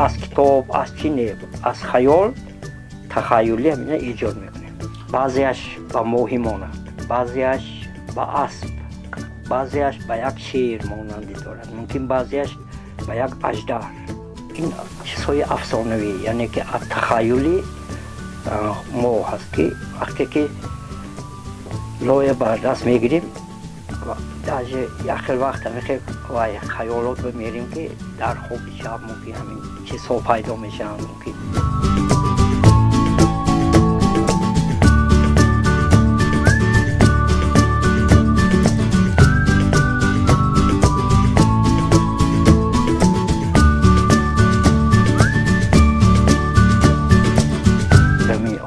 Аз китоб, аз чӣ не, аз хаёл, тахаюлӣ ҳамина эҷод мекунем. Баъзеаш ба моҳӣ монанд, баъзеаш ба асп, баъзеаш ба як шер монандӣ дорад, мумкин баъзеаш ба як аждаҳр. Ин чизҳои афсонавӣ, яъне ки аз тахаюли мо ҳаст, ки вақте ки лоя ба даст мегирем, даже як хел вақт ҳамин вай хаёлот мерем, ки дар хоби шаб мумкин ҳамин чизҳо пайдо мешаванд, мумкин.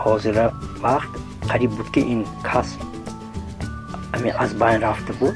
Ҳозира вақт қариб буд, ки ин касб аз байн рафта буд.